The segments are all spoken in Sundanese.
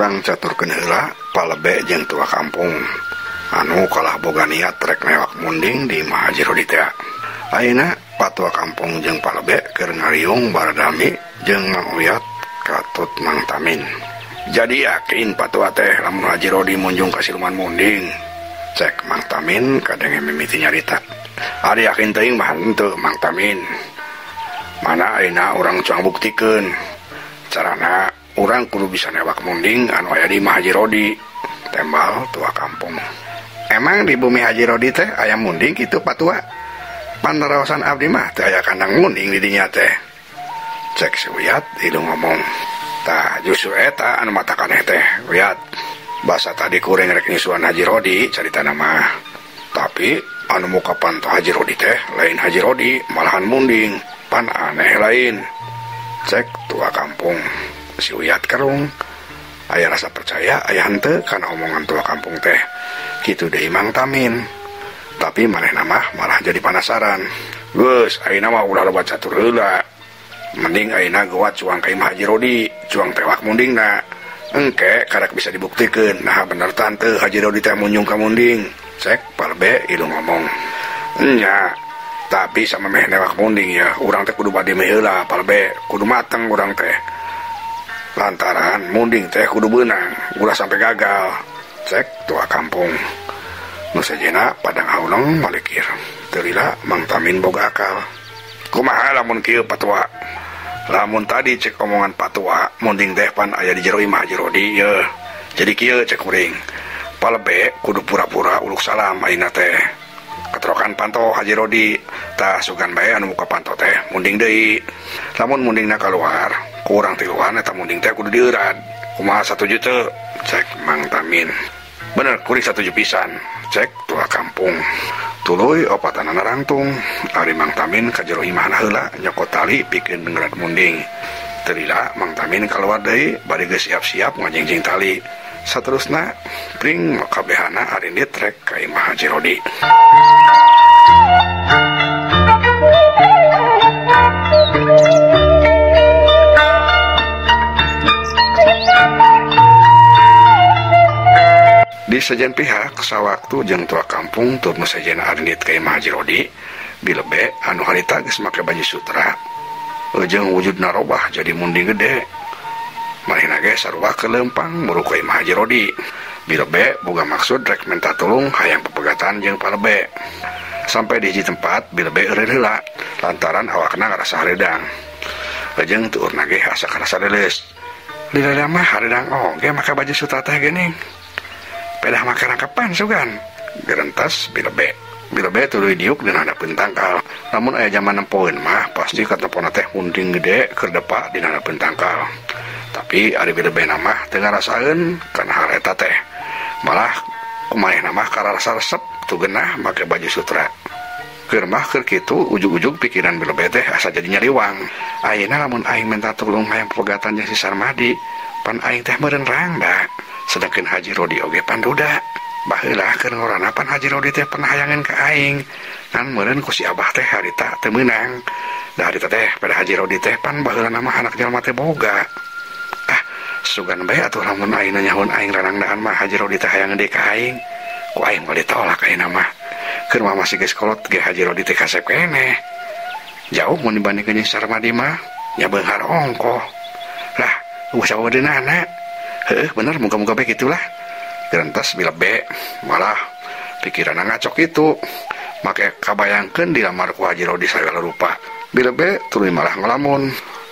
Urang caturkeun heula Palebe jeung tua kampung anu kalah boga niat rek newak munding di imah Haji Rodi teh. Ayeuna patua kampung jeung Palebe keur ngariung baradami jeung Mang Uyat katut Mang Tamin. Jadi yakin patua teh lamun Haji Rodi munjung ka siluman munding. Cek Mang Tamin kadenge mimiti nyarita. Ari yakin teuing mah henteu Mang Tamin. Mana ayeuna urang cuang buktikeun. Carana urang kudu bisa newak munding anu aya di imah Haji Rodi. Tembal tua kampung. Emang di bumi Haji Rodi teh aya munding kitu patua? Panaraosan abdi mah teu aya kandang munding di dinya teh. Cek si Uyat hidup ngomong. Tah justru eta anu matakaneh teh Uyat. Basa tadi kuring rek nyusuan Haji Rodi caritana mah. Tapi anu muka panto Haji Rodi teh lain Haji Rodi malahan munding. Pan aneh lain. Cek tua kampung. Si Uyat kerung. Aya rasa percaya aya henteu kana omongan tua kampung teh. Kitu deui Mang Tamin. Tapi manehna mah malah jadi penasaran. Geus ayeuna mah ulah loba catur heula. Mending ayeuna geuwat cuang ka imah Haji Rodi, cuang tewak mundingna. Engke karek bisa dibuktikeun nah bener tante Haji Rodi teh munjung ka munding. Cek Palebe ilu ngomong. Nya, tapi sama meh newak munding ya, urang teh kudu bade meh heula Palebe, kudu mateng urang teh. Lantaran munding teh kudu beunang, ulah sampai gagal. Cek tua kampung. Nu sejena padang hauleng malikir. Teu lila Mang Tamin boga akal. Kumaha lamun kieu patua? Lamun tadi cek omongan patua, munding teh pan aya di jero imah Haji Rodi yeuh. Jadi kieu cek kuring. Palebe kudu pura-pura uluk salam ayeuna teh. Keterokan panto Haji Rodi, tah sugan bae anu muka panto teh munding deui. Lamun mundingna kaluar, ku urang tiluan eta munding teh kudu dieurat. Kumaha satuju teu? Cek Mang Tamin. Bener kuring satuju pisan. Cek tua kampung. Tuluy opatanana rangtung. Ari Mang Tamin ka jero imahna heula nyokot tali pikeun ngerat munding. Teu lila Mang Tamin kaluar deui bari geus siap-siap ngajengjing tali. Saterusna pring kabehana arindit rek ka imah Haji Rodi. Di sejen pihak sawaktu jeung tua kampung tur nu sejen arindit ka imah Haji Rodi, Bilebe anu harita geus make baju sutra jeung wujudna robah jadi munding gede. Manehna ge sarua ke leumpang muru ka imah Haji Rodi. Bilebe boga maksud rek minta tulung hayang pepegatan jeung Palebe. Sampai di hiji tempat Bilebe eureun heula lantaran awakna ngarasa hareudang. Jeung tuurna ge asa karasa leuleus. Lila mah hareudang oge make baju sutra teh geuning. Pedah make rangkepan sugan. Gerentas Bilebe. Bilebe tuluy diuk dina handapeun tangkal. Lamun aya jaman nempoeun mah pasti katempona teh munding gede keur depa dina handapeun tangkal. Tapi ari Bilebe mah teu ngarasaeun kana hal eta teh. Malah kumanehna mah kararasa resep tu geunah make baju sutra. Keur mah keur kitu ujug-ujug pikiran Bilebe teh asa jadi nyariwang. Ayeuna lamun aing minta tulung hayang pepegatan jeung si Sarmadi, pan aing teh meureun rangda. Sedangkeun Haji Rodi oge pan duda. Baheula keur ngorana pan Haji Rodi teh pernah hayangeun ka aing. Ngan meureun ku si Abah teh harita teu meunang. Da harita teh pada Haji Rodi teh pan baheulana mah anak jalma teh boga. Ah, sugan bae atuh lamun ayeuna nyahoan aing rarangdaan mah Haji Rodi teh hayangeun deui ka aing. Ku aing moal ditolak ayeuna mah. Keur mah masih geus kolot ge Haji Rodi teh kasep keneh. Jauh mun dibandingkeun jeung Sarmadi mah nya beunghar ongkoh. Lah, eueuh sawadeunana. Heuh, bener muga-muga bae kitulah. Gerentas Bilebe malah pikiranna ngacok itu. Make kabayangkeun dilamar ku Haji Rodi sagala rupa. Bilebe tuluy malah ngalamun.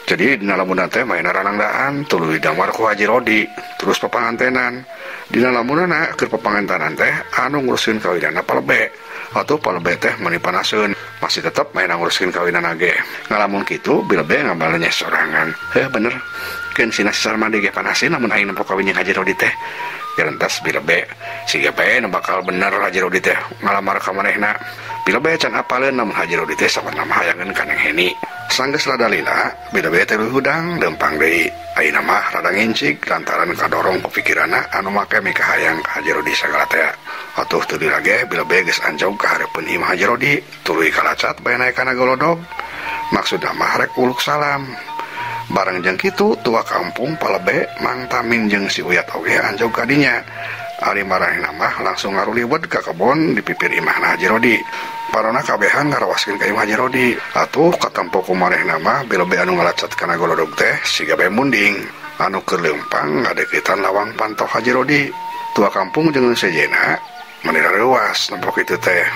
Jadi dina lamunan teh maena rarangdaan tuluy damar ku Haji Rodi terus papangantenan. Dina lamunana keur papangantenan teh anu nguruskeun kawinanna Palebe. Atuh Palebe teh meuni panaseun masih tetep maena nguruskeun kawinanna ge. Ngalamun kitu Bilebe ngabalenya sorangan. Heuh bener. Keun sina si Sarmadi ge panaseun lamun aing nempo kawin jeung Haji Rodi teh. Gerentas Bilebe siga bae nu bakal bener Haji Rodi teh ngalamar ka manehna. Bilebe can apaleun lamun Haji Rodi teh sabarna mah hayangeun ka Neng Heni. Sanggeus rada lila Bilebe teh hudang leumpang deui. Ayeuna mah rada ngincig lantaran kadorong ku pikiranna anu make mikahayang ka Haji Rodi sagala teh. Atuh teu lila ge Bilebe geus anjog ka hareupeun imah Haji Rodi tuluy kalacat bae naek kana golodog. Maksudna mah rek uluk salam. Bareng jeung kitu tua kampung Palebe Mang Tamin jeung si Uyat oge anjog ka dinya. Ari maranehna mah langsung ngaruliwet ka kebon di pipir imahna Haji Rodi. Parona kabehan ngarawaskeun ka imah Haji Rodi. Atuh katempo ku manehna mah bilebe anu ngalacat kana golodog teh siga bae munding anu keur leumpang ngadeukeutan lawang panto Haji Rodi. Tua kampung jeung sejena meni rareuwas nempo kitu teh.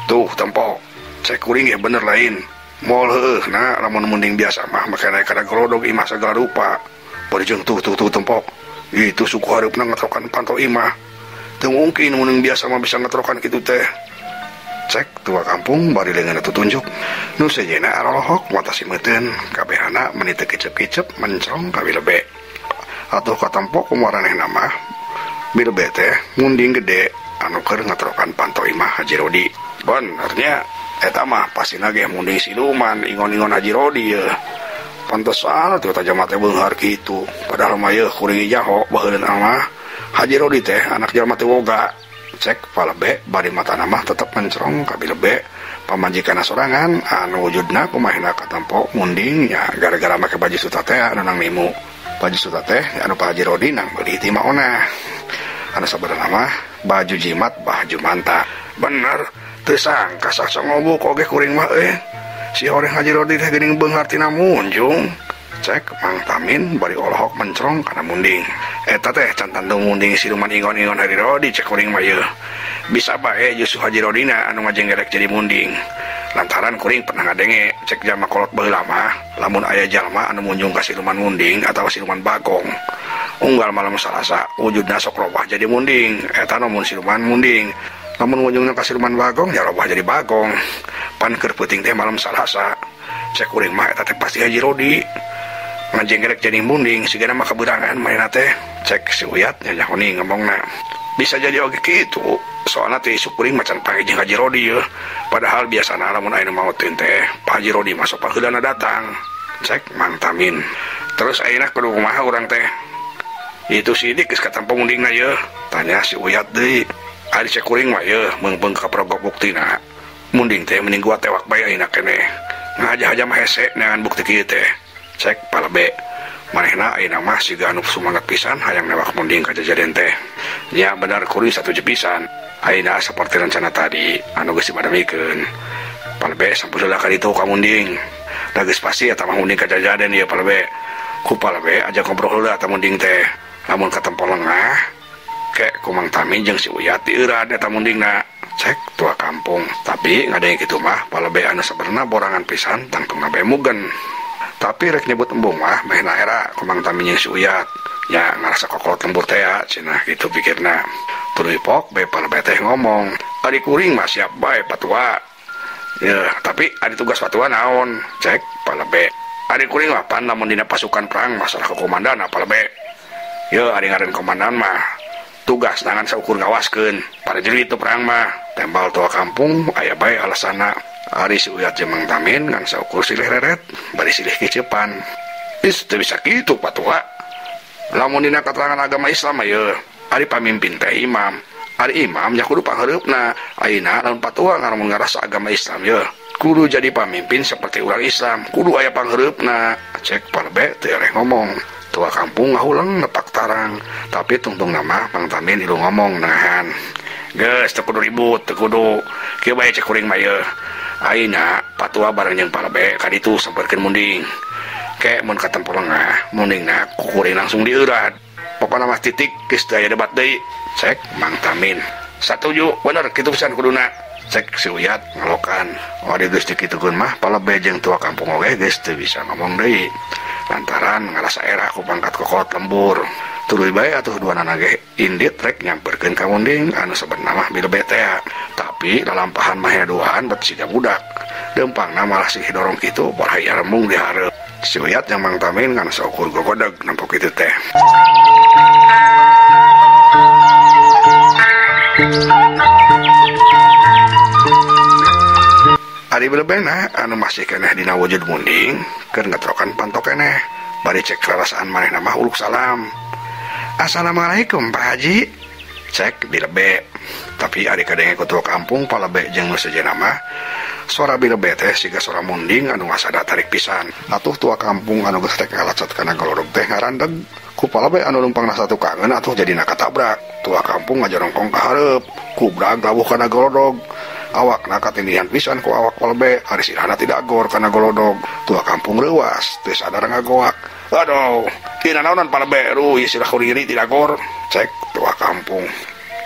Tuh tempo cek kuring ge bener lain. Moal heueuh na lamun munding biasa mah make naek kana golodog imah sagala rupa. Bari jeung tuh tuh tuh tempok. Itu suku hareupna ngetrokan panto imah. Teu mungkin munding biasa mah bisa ngetrokan kitu teh. Cek tua kampung bari leungeunna tutunjuk. Nu sejena arolohok mata simeuteun kabehana meni teu kicep-kicep mencrong ka bilebe. Atuh katempo ku maranehna mah bilebe teh munding gede anu keur ngetrokan panto imah Haji Rodi. Benernya eta mah pastina ge munding siluman ingon-ingon Haji Rodi yeuh. Pantesan atuh eta jalma teh beunghar kitu. Padahal mah yeuh kuring jaho baheuleuh mah Haji Rodi teh anak jalma teh woga. Cek Palebe bari matana mah tetep mencrong ka bilebe pamajikanna sorangan anu wujudna kumahina katempo munding nya gara-gara make baju suta teh anu nang nimu. Baju suta teh anu Pak Haji Rodi nang beuli ti maona. Anu sabenerna mah baju jimat baju manta. Bener teu sangka saksa ngobuk oge kuring mah euy. Si horeng Haji Rodi teh geuning beunghar tina munjung. Cek Mang Tamin bari olohok mencrong kana munding. Eta teh can tantu munding siluman ingon-ingon Haji Rodi cek kuring mah yeuh. Bisa bae justru Haji Rodina anu ngajenggerek jadi munding. Lantaran kuring pernah ngadenge cek jalma kolot baheula mah lamun aya jalma anu munjung ka siluman munding atawa siluman bagong. Unggal malam Salasa wujudna sok robah jadi munding. Eta namun siluman munding. Lamun munjungna ka siluman bagong ya robah jadi bagong. Pan keur peuting teh malam Salasa. Cek kuring mah eta teh pasti Haji Rodi. Ngajenggerek jadi munding sigana mah kaberangan manehna teh. Cek si Uyat nyanyahoni ngomongna. Bisa jadi oge kitu. Soalna teh isuk kuring macan panggih jeung Haji Rodi yeuh. Padahal biasana lamun aya nu maoteun teh Pak Haji Rodi mah sok paheulana datang. Cek Mang Tamin. Terus ayeuna kudu kumaha urang teh? Itu sidik geus katempo mundingna yeuh. Tanya si Uyat deui. Ari cek kuring mah yeuh meungpeung kapergok buktina. Munding teh mending gua tewak bae ayeuna keneh. Ngahaja-haja mah hese neangan bukti kieu teh. Cek Palebe. Manehna ayeuna mah siga anu sumangat pisan hayang newak munding ka jajaden teh. Nya bener kuring satuju pisan. Ayeuna saperti rencana tadi anu geus dipadamikeun. Palebe sampeu heula ka ditu ka munding. Da geus pasti eta mah munding ka jajaden ieu Palebe. Ku Palebe aja ngobrol heula eta munding teh. Lamun katempo lengah ke ku Mang Tamin jeung si Uyat dieurat eta mundingna. Cek tua kampung. Tapi ngadenge kitu mah Palebe anu sabenerna borangan pisan tangtungna bae mugen. Tapi rek nyebut embung mah mehna era ku Mang Tamin jeung si Uyat. Nya ngarasa kokolot lembur teh ya cenah kitu pikirna. Tuluy pok bae Palebe teh ngomong, "Ari kuring mah siap bae patua." Yeuh, tapi ari tugas patua naon? Cek Palebe. Ari kuring mah pan lamun dina pasukan perang masalah komandan Palebe. Yeuh, ari ngaran komandan mah tugas nangan saukur ngawaskeun. Pada jadi itu perang mah tembal tua kampung aya bae alasana. Ari si Uyat jeung Mang Tamin ngan saukur silih reret bari silih kicepan. Is teu bisa kitu patua. Lamun dina keterangan agama Islam mah yeuh, ari pamimpin teh imam. Ari imam nya kudu panghareupna. Ayeuna lamun patua ngaramun ngarasa agama Islam yeuh, kudu jadi pamimpin seperti urang Islam, kudu aya panghareupna. Cek Palebe teu eleh ngomong. Tua kampung ngahuleng nepak tarang, tapi tungtung nama Mang Tamin ilu ngomong nengahan. Geus teu kudu ribut, teu kudu. Kieu bae cek kuring mah yeuh. Ayeuna patua bareng jeung Palebe ka ditu sampeurkeun munding. Ke mun katempo lengah, mundingna ku kuring langsung dieurat. Pokona mah titik geus teu aya debat deui. Cek Mang Tamin. Satuju, bener kitu pisan kuduna. Cek si Uyat ngalokan. Wadi geus dikitukeun mah Palebe jeung tua kampung oge geus teu bisa ngomong deui. Lantaran ngarasa era ku pangkat kokolot lembur. Tuluy bae atuh duanana ge indit rek nyamperkeun ka munding anu sabenerna mah bilebe teh. Tapi lalampahan mah duaan bet siga budak. Deumpangna malah sih dorong kitu baraya rembung di hareup. Si Uyat yang Mang Tamin ngan saukur gogodeg nempo kitu teh. Ari bilebena anu masih keneh dina wujud munding keur ngetrokan panto keneh. Bari cek rarasaan manehna mah uluk salam. Assalamualaikum Pak Haji. Cek bilebe. Tapi ari kadenge ku tua kampung Palebe jeung nu sejenna mah Sora Bilebe teh siga sora munding anu ngasada tarik pisan. Atuh tua kampung anu geus rek ngalacot kana golodog teh ngarandeg. Ku Palebe anu numpang satukangeun atuh jadina katabrak. Tua kampung ngajorongkong ka hareup, kubrag lawuh kana golodog. Awakna katindihan pisan ku awak Palebe, ari sirahna tidagor kana golodog. Tua kampung reuas, teu sadar ngagoak. Aduh, tina naonan Palebe, ruh ieu sirah kuriri tidagor. Cek tua kampung.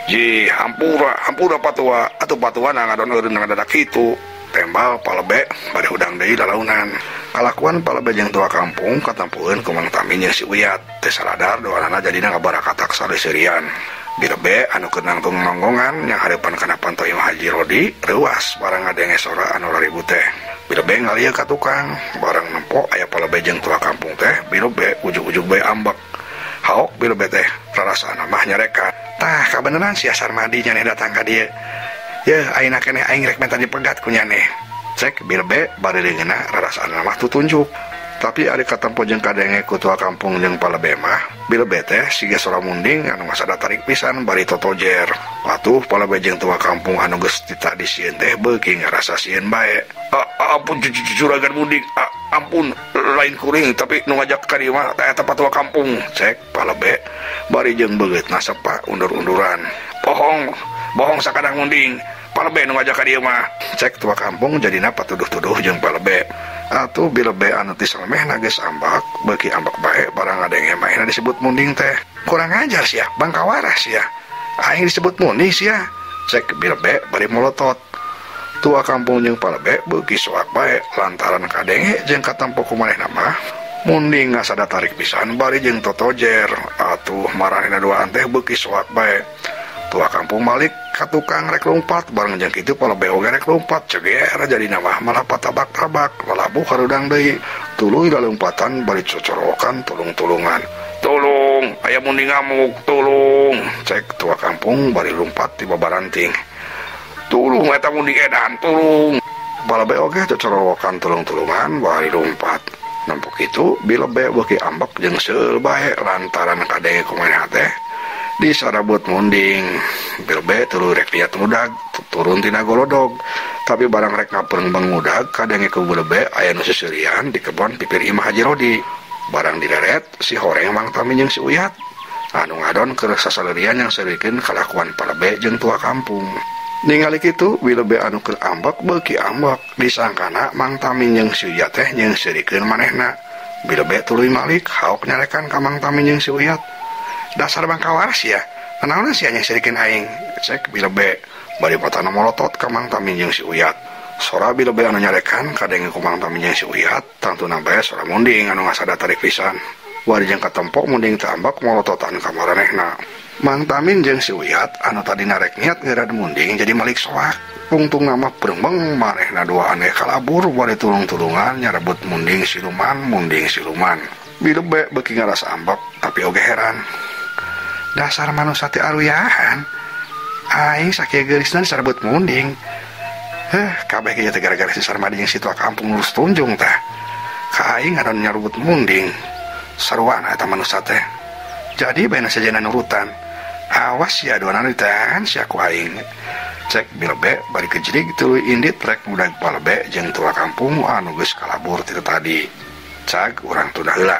Ji, hampura, hampura patua, atuh patua na ngadon eureun ngadadak kitu. Tembal Palebe bari hudang deui lalaunan. Kalakuan Palebe jeung tua kampung katampueun ku Mang Tamin jeung si Uyat. Teu saladar doanana jadina ngabarakatak saleseurian. Bilebe anu keur nangtung nonggongan yang hareupan kana panto Imah Haji Rodi reuas barang ngadenge sora anu raribut teh. Bilebe ngalieu ka tukang, barang nempo aya Palebe jeung tua kampung teh, Bilebe ujug-ujug bae ambek. Haok Bilebe teh rarasana mah nyarekan. Tah kabeneran si Sarmadi nyaneh datang ka dieu. Yeuh ayeuna keneh aing rek menta dipegat ku nyaneh. Cek Bilebe bari leungeunna rarasana mah tutunjuk. Tapi ari katempo jeung kadenge ku tua kampung jeung Palebe mah, Bilebe teh siga sora munding anu ngasada tarik pisan bari totojer. Atuh Palebe jeung tua kampung anu geus tadi sieun teh beuki ngarasa sieun bae. Ampun juragan munding, ampun lain kuring tapi nu ngajak ka dieu mah teh eta tua kampung. Cek Palebe bari jeung beungeutna sepa undur-unduran. Bohong, bohong sakadang munding. Palebe nu ngajak ka dieu mah. Cek tua kampung jadina patuduh-tuduh jeung Palebe. Atuh Bilebe anu ti salemehna geus ambak, beuki ambak bae barang ngadenge maehna disebut munding teh. Kurang ajar sia, bangkawara sia. Aing disebut munding sia. Cek Bilebe bari molotot. Tua kampung jeung Palebe beuki soak bae lantaran kadenge jeung katempo ku manehna mah. Munding ngasada tarik pisan bari jeung totojer. Atuh maranehna duaan teh beuki soak bae. Tua kampung malik ka tukang rek lompat bareng jeung kitu Palebe oge rek lompat ceger jadina mah malah patabak-tabak lalabuh harudang deui. Tuluy lalompatan bari cocorokan tulung-tulungan. Tulung, aya munding ngamuk, tulung. Cek tua kampung bari lompat ti babaranting. Tulung eta munding edan, tulung. Palebe oge cocorokan tulung-tulungan bari lompat. Nempok kitu Bilebe beuki ambek jeung seueur bae lantaran kadenge ku manehna teh disarabut munding. Bilebe tuluy rek liat ngudag turun tina golodog, tapi barang rek ngapeureng ngudag kadenge ku Bilebe aya nu seuseurian di kebon pipir Imah Haji Rodi. Barang dileret si horeng Mang Tamin jeung si Uyat anu ngadon keur sasaleurian yang seurikeun kalakuan Palebe jeung tua kampung. Ningali kitu Bilebe anu keur ambek beuki ambek, disangkana Mang Tamin jeung si Uyat teh jeung seurikeun manehna. Bilebe tuluy malik haok nyarekan ka Mang Tamin jeung si Uyat. Dasar bangkawaras ya, naon sia nyesirikeun aing. Cek Bilebe bari patana molotot ka Mang Tamin jeung si Uyat. Sora Bilebe anu nyarekan kadenge ku Mang Tamin jeung si Uyat, tangtuna bae sora munding anu ngasada tarik pisan. Wari jeung katempo munding teh ambek molototan ka maranehna. Mang Tamin jeung si Uyat anu tadi narek niat ngeurad munding jadi malik soak. Pungtungna mah brembeng manehna duaan ge kalabur bari tulung-tulungan nyarebut munding siluman, munding siluman. Bilebe beuki ngarasa ambek tapi oge heran. Dasar manusia teh aruyahan. Aing sakieu geulisna disarebut munding. Heh, kabeh ge teh gara-gara si Sarmadi jeung si tua kampung lurus tunjung tah. Ka aing ngadon nyarebut munding. Sarwana eta manusia teh. Jadi bae sajana nurutan. Awas sia duanana ditahan sia ku aing. Cek Bilebe bari kejrig tuluy indit rek ngudag Palebe jeung tua kampung anu geus kalabur ti tadi. Cag urang tunda heula.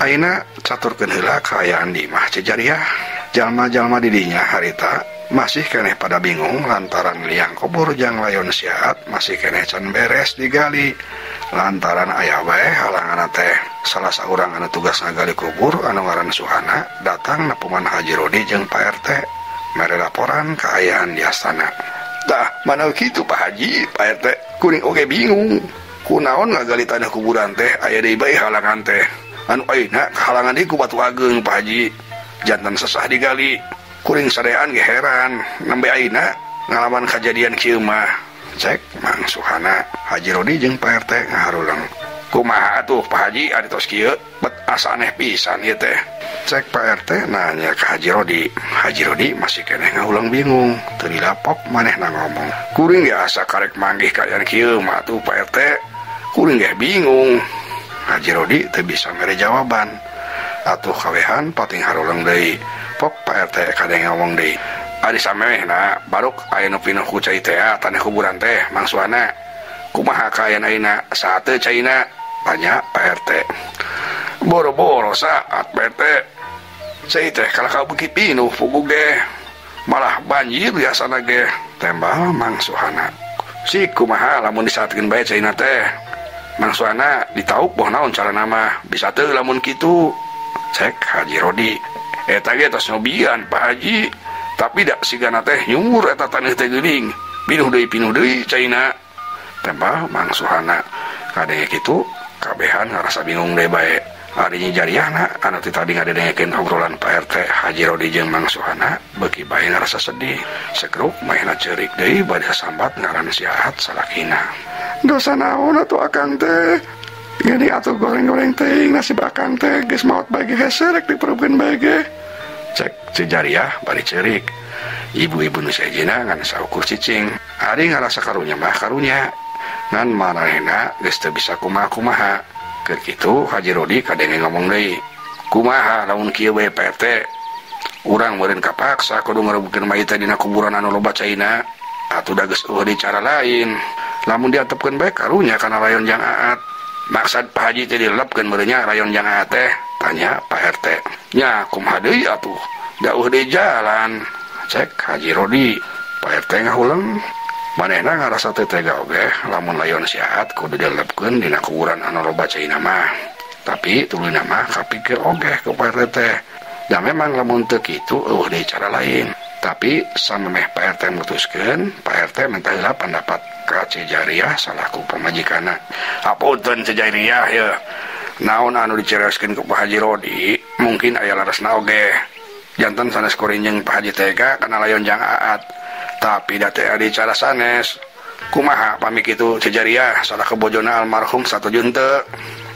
Ayeuna caturkeun heula kaayaan di Imah Cejariah. Jalma-jalma di dinya harita masih keneh pada bingung lantaran liang kubur jang layon siat masih keneh can beres digali. Lantaran aya wae halanganna teh. Salah saurang anu tugas ngagali kubur anu ngaran Suhana datang nepungan Haji Rodi jeung Pak RT mere laporan kaayaan di astana. Tah, mana kitu Pak Haji, Pak RT, kuring oge bingung. Kunaon ngagali tanah kuburan teh aya deui bae halangan teh. Anu ayeuna kahalangan deui ku batu ageung Pak Haji. Jantan sesah digali. Kuring sadean ge heran nembe ayeuna ngalaman kajadian kieu mah. Cek Mang Suhana, Haji Rodi jeung Pak RT ngaharulang. Kumaha atuh Pak Haji ari tos kieu bet asa aneh pisan ieu teh. Cek Pak RT nanya ke Haji Rodi. Haji Rodi masih keneh ngahulang bingung, teu dilapok manehna ngomong. Kuring ge asa karek manggih kaayaan kieu mah atuh Pak RT. Kuring ge bingung. Haji Rodi teu bisa mere jawaban. Atuh kawehan pating harulang deui. Pok Pak RT kadang ngomong deui. Ari samemehna baruk aya nu pinuh ku cai teh tanah kuburan teh Mang Suhana. Kumaha kaayaan ayeuna saha teu caina? Tanya Pak RT. Boro-boro saat Pak RT. Cai teh kalah ka beuki pinuh puguh ge. Malah banjir biasana ge. Tembal Mang Suhana. Si kumaha lamun disaatkeun bae caina teh. Mang Suhana ditauk boh naon carana mah bisa teu lamun kitu. Cek Haji Rodi. Eta ge tos nyobian Pak Haji. Tapi dak sigana teh nyumur eta taneuh teh geuning. Pinuh deui caina. Tembal Mang Suhana. Kadenge kitu kabehan ngarasa bingung deui bae. Ari Nyi Jariahna anu ti tadi ngadengekeun obrolan Pak RT Haji Rodi jeung Mang Suhana beuki bae ngarasa sedih. Sekruk manehna ceurik deui bade sambat ngaran si Aat salakina. Dosa naon atuh akang teh? Geuning atuh goreng-goreng teuing nasib akang teh geus maot bae ge hese rek diperubkeun bae ge. Cek si Jariah bari ceurik. Ibu-ibu nu sejenna ngan saukur cicing. Ari ngarasa karunya mah karunya. Ngan maranehna geus teu bisa kumaha-kumaha. Keur kitu Haji Rodi kadenge ngomong deui. Kumaha lamun kieu bae Pak RT? Urang meureun kapaksa kudu ngarebutkeun mayit teh dina kuburan anu loba caina. Atuh da geus eueuh deui cara lain. Lamun diantepkeun bae karunya kana layon jang Aat. Maksad Pak Haji teh dilepkeun meureun nya rayon jang Aat teh? Tanya Pak RT. Nya kumaha deui atuh? Da eueuh deui jalan. Cek Haji Rodi. Pak RT ngahuleng. Manehna ngarasa teu tega oge lamun layon si Aat kudu dilepkeun dina kuburan anu loba caina mah. Tapi tuluyna mah kapikir oge ku Pak RT teh. Da memang lamun teu kitu eueuh deui cara lain. Tapi samemeh Pak RT mutuskeun, Pak RT minta heula pendapat ka Ci Jariah salaku pamajikanna. Hapunten Ci Jariah ye. Naon anu dicarioskeun ku Pak Haji Rodi mungkin aya laresna oge. Janten sanes kuring jeung Pak Haji tega kana layon jang Aat. Tapi da teh adi cara sanes. Kumaha pami kitu Ci Jariah salah kebojona almarhum satuju henteu?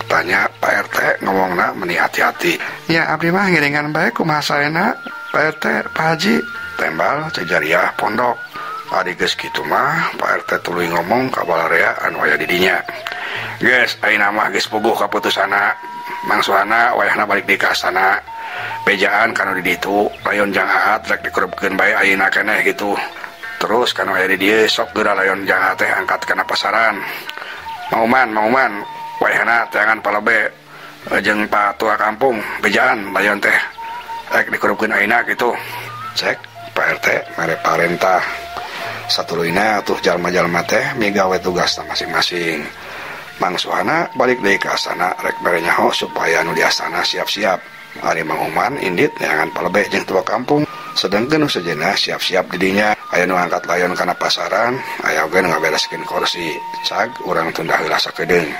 Tanya Pak RT ngomongna meni hati-hati. Ya abdi mah ngiringan bae kumaha saena Pak RT Pak Haji. Tembal Ci Jariah pondok. Ari geus kitu mah Pak RT tuluy ngomong ka balarea anu aya di dinya. Geus ayeuna mah geus puguh kaputusana. Mang Suhana wayahna balik deui ka astana. Bejaan kana di ditu layon jang Aat rek dikurebkeun bae ayeuna keneh gitu. Terus kana aya di dieu sok geura layon jang Aat teh angkat kana pasaran. Mauman wayahna teangan palebe jeung Pak Tua kampung bejaan layon teh rek dikurebkeun ayeuna gitu. Cek Pak RT mere parentah. Satuluyna atuh jalma-jalma teh migawe tugasna masing-masing. Mang Suhana balik deui ka astana rek mere nyaho supaya nu di astana siap-siap. Ari Mang Uman indit neangan palebe jeung tua kampung. Sedengkeun nu sejenna siap-siap di dinya. Aya nu angkat layon kana pasaran, aya oge nu ngabereskeun kursi. Cag urang tunda heula sakedeung.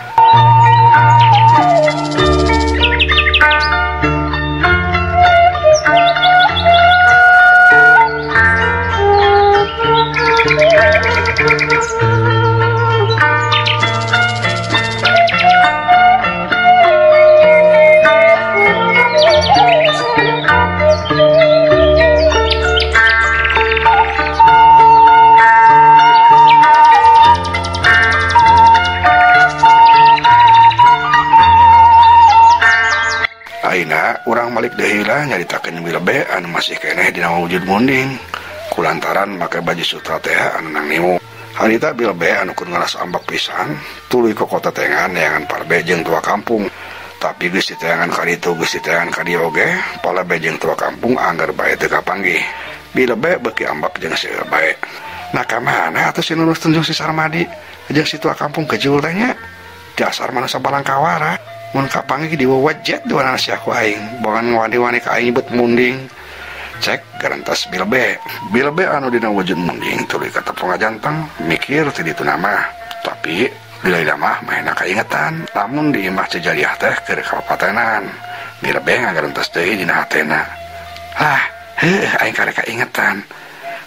Ayeuna urang malik deui lah nyaritakeun Bilebe anu masih keneh dina wujud munding kulantaran make baju sutra teh anu nang nimu. Harita Bilebe anu keur ngarasa ambek pisan tuluy ka kota tengan neangan parbe jeung tua kampung. Tapi geus diteangan ka ditu geus diteangan ka dieu oge palebe jeung tua kampung anggar bae teu kapanggih. Bilebe beuki ambek jeung seueur bae. Nah ka mana atuh si Nurus tunjung si Sarmadi jeung si tua kampung kejul teh nya? Dasar manusa balangkawara. Mun kapanggih diwawajet dua sia ku aing, bongan wani-wani ka aing nyebut munding. Cek garantas Bilebe. Bilebe anu dina wujud munding tuluy ka tepung janteng mikir ti ditu nama. Tapi Lila mah mahena kaingetan lamun di imah Cijariah teh keur kapapatenan. Bilebe ngagarentes deui dina hatena. Lah, heuh aing karek kaingetan.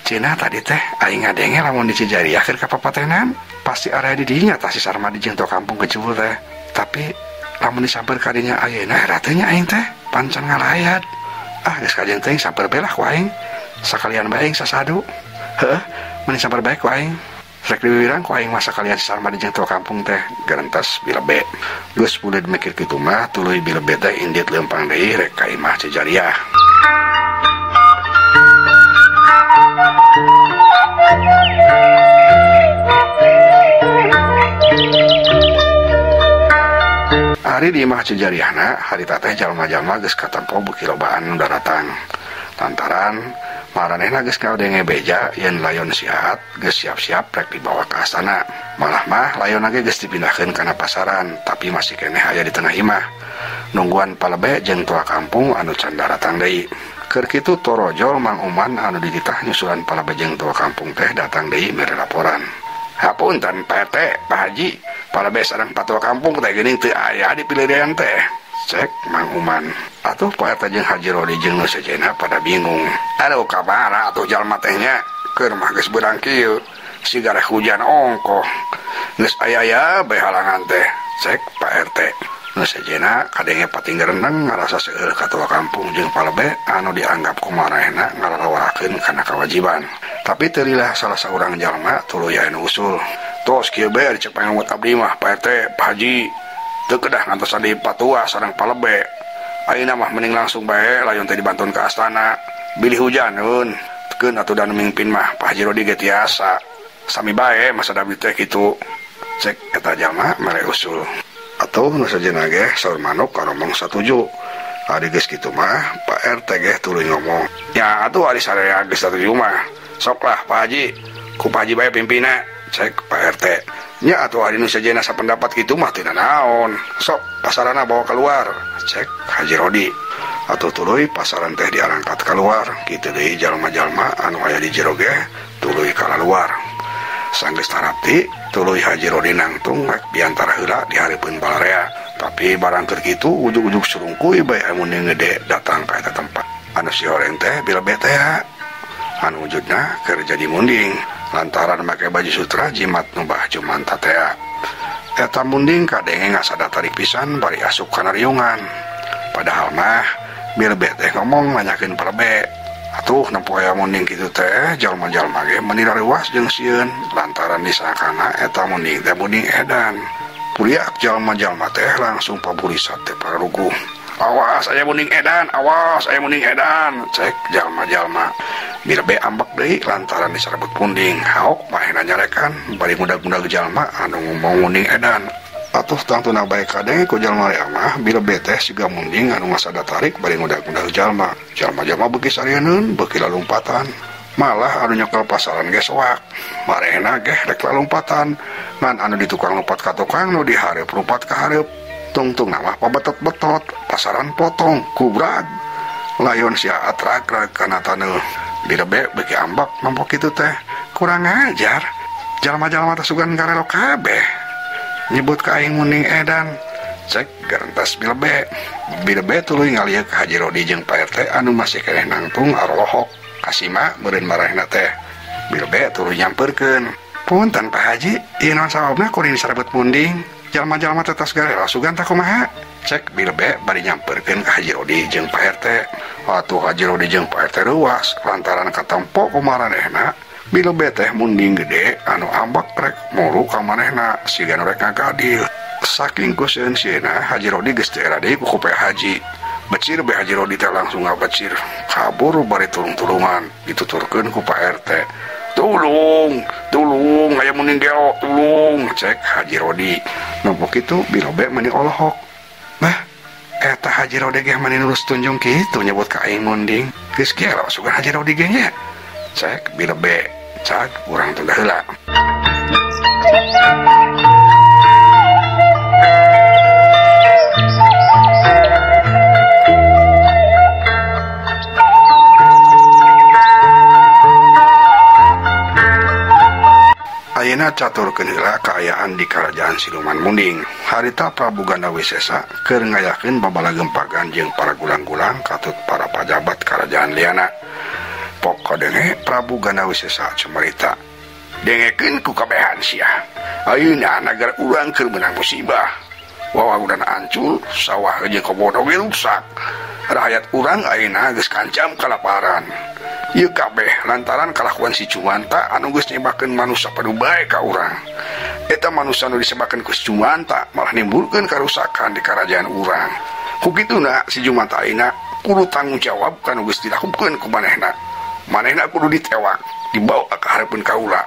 Cenah tadi teh aing ngadenge lamun di Cijariah keur kapapatenan, pasti area di dinya tah si Sarmadi jeung tua kampung kecul teh. Tapi lamun disamper ka dinya ayeuna era teh nya aing teh pancan ngalayat. Ah geus kajeun teuing samper bae lah ku aing. Sakalian bae aing sasadu. Heuh, mun samper bae ku aing. Rek diwiwirang ku aing masa kalian si Sarmadi jeung tua kampung teh gerentes Bilebe. Geus buleud mikir kitu mah tuluy Bilebe teh indit leumpang deui rek ka imah Cijariah. Ari di imah Cijariahna harita teh jalma-jalma geus katempo beuki lobaan nu daratang. Lantaran maranehna geus ngadenge beja yen layon siat geus siap-siap rek dibawa ka astana. Malah mah layon ge geus dipindahkeun kana pasaran, tapi masih keneh aya di tengah imah. Nungguan palebe jeung tua kampung anu can daratang deui. Keur kitu torojol Mang Uman anu dititah nyusulan palebe jeung tua kampung teh datang deui mere laporan. Hapunten Pak RT, Pak Haji, palebe sareng patua kampung teh geuning teu aya di pilirian teh. Cek Mang Uman. Atuh Pak RT jeung Haji Rodi jeung nu sejenna pada bingung. Aduh kamana atuh jalma teh nya? Keur mah geus beurang kieu. Siga rek hujan ongkoh. Geus aya ya bae halangan teh. Cek Pak RT. Nu sejenna kadenge patinggereneng ngarasa seueur ka tua kampung jeung palebe anu dianggap ku maranehna ngalalawakeun kana kawajiban. Tapi teu lila salah saurang jalma tuluy aya nu usul. Tos kieu bae cek pangamut abdi mah Pak RT, Pak Haji. Teu kedah ngantosan di patua sareng palebe. Ayeuna mah mending langsung bae layon teh dibantun ka astana. Bilih hujaneun. Keun atuh da nu mimpin mah Pak Haji Rodi ge tiasa. Sami bae masa da abdi teh kitu. Cek eta jalma mere usul. Atuh nu sejenna ge saur manuk karomong satuju. Ari geus kitu mah Pak RT ge tuluy ngomong. Ya atuh ari sararea geus satuju mah. Sok lah Pak Haji, ku Pak Haji bae pimpinna. Cek Pak RT. Nya atuh ari nu sejenna sapendapat kitu mah teu nanaon. Sok pasarana bawa keluar. Cek Haji Rodi. Atuh tuluy pasaran teh diarangkat keluar. Kitu deui jalma-jalma anu aya di jero ge tuluy kalaluar. Sanggeus tarapti tuluy Haji Rodi nangtung rek biantara heula di hareupeun balarea. Tapi barang keur kitu ujug-ujug surungkuy bae anu gede datang ka eta tempat. Anu si horeng teh Bilebe teh anu wujudna keur jadi munding lantaran make baju sutra jimat nu bah jumanta tea. Eta munding kadenge ngasada tarik pisan bari asup kana riungan. Padahal mah Bilebe teh ngomong nanyakeun palebe. Atuh nempo aya munding kitu teh jalma-jalma ge meuni rareuwas jeung sieun lantaran disangkana eta munding teh munding edan. Puriak jalma-jalma teh langsung paburisat teh pararuguh. Awas aya munding edan, awas aya munding edan, cek jalma-jalma. Bilebe ambek deui lantaran disarebut munding. Haok mahena nyarekan bari ngudag-ngudag jalma anu ngomong munding edan. Atuh tangtuna bae kadenge ku jalma rea mah Bilebe teh siga munding anu ngasada tarik bari ngudag-ngudag jalma. Jalma-jalma beuki sarieun, beuki lalumpatan. Malah anu nyekel pasaran ge soak. Marehna ge rek lalumpatan. Ngan anu di tukang lompat ka tukang, nu di hareup lompat ka hareup. Tungtungna mah pabetot-betot, pasaran potong, kubrag. Layon sia atrag-rag kana taneuh. Bilebe beuki ambek mampok kitu teh. Kurang ajar. Jalma-jalma teh sugan garelo kabeh. Nyebut ka aing munding edan. Cek gerentas Bilebe. Bilebe tuluy ngalieu ka Haji Rodi jeung Pak RT anu masih keneh nangtung arolohok. Kasima meureun marehna teh. Bilebe tuluy nyamperkeun. Punten Pak Haji, ieu naon sababna kuring disarebut munding? Jalma-jalma teh tos garelo sugan tah kumaha? Cek Bilebe bari nyamperkeun ka Haji Rodi jeung Pak RT. Atuh Haji Rodi jeung Pak RT reuas lantaran katempo ku maranehna. Bilebe teh munding gede anu ambek rek muru ka manehna siga nu rek ngagadil. Saking kusieun-sieunna Haji Rodi geus teu era deui ku Pak Haji. Becir bae Haji Rodi teh langsung ngabecir. Kabur bari tulung-tulungan dituturkeun ku Pak RT. Tulung, tulung, aya munding gelo, tulung, cek Haji Rodi. Nempo kitu Bilebe meni olohok. Bah, eta Haji Rodi ge meni nurus tunjung kitu nyebut ka aing munding. Geus gelo sugan Haji Rodi ge nya. Cek Bilebe, cak urang tunda heula. Ayeuna caturkeun heula ka kaayaan di Kerajaan Siluman Munding. Harita Prabu Gandawisesa keur ngayakeun babalagempagan jeung para gulang-gulang katut para pajabat kerajaan liana. Pokok denge Prabu Gandawisesa cumarita. Dengekeun ku kabehan sia. Ayeuna nagara urang keur meunang musibah. Wawagunan ancur, sawah jeung kobon oge rusak. Rakyat urang ayeuna geus kancam kalaparan. Ieu kabeh lantaran kalakuan si Jumanta anu geus nyebakeun manusa padu bae ka urang. Eta manusa nu disebakeun ku si Jumanta malah nimbulkeun karusakan di karajaan urang. Ku kituna si Jumanta ayeuna kudu tanggung jawab kana geus dilakukeun ku manehna. Manehna kudu ditewak, dibawa ka hareupeun kaula.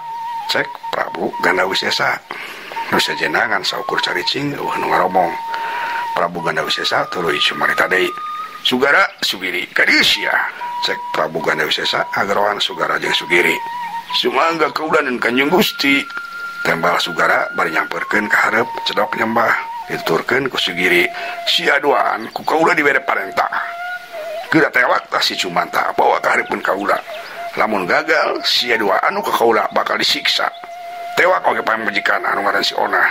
Cek Prabu Gandawisesa. Nu sejenna ngan saukur caricing eueuh nu ngaromong. Prabu Gandawisesa tuluy cumarita deui. Sugara Sugiri ka dieu sia. Cek Prabu Gandawisesa ageroan Sugara jeung Sugiri. Sumangga kaulanan Kanjeng Gusti. Tembal Sugara bari nyamperkeun ka hareup cedok nyembah dituturkeun ku Sugiri. Sia duaan ku kaula dibere parentah. Geura tewak tah si Jumanta bawa ka hareupeun kaula. Lamun gagal sia dua anu ka kaula bakal disiksa. Tewak oge pamajikan anu ngaran si Ona.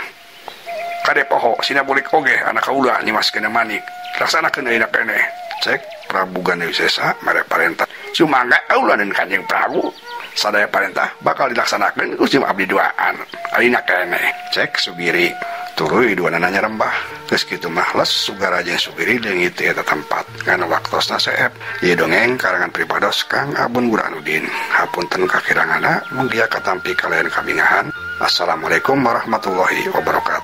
Kade poho sina bulik oge anak kaula nyimas kena manik. Laksanakeun ayeuna keneh. Cek Prabu Gandawisesa mere parentah. Sumangga kaula dan Kanjeng Prabu. Sadaya parentah bakal dilaksanakeun ku sim abdi duaan. Ayeuna keneh. Cek Sugiri. Tuluy duanana nyarembah. Geus kitu mah les Sugara jeung Sugiri leungit ti eta tempat. Ngan waktosna seep. Ieu dongeng karangan pribados Kang Abun Burhanuddin. Hapunten kakiranganna mugia katampi kalayan kabingahan. Assalamualaikum warahmatullahi wabarakatuh.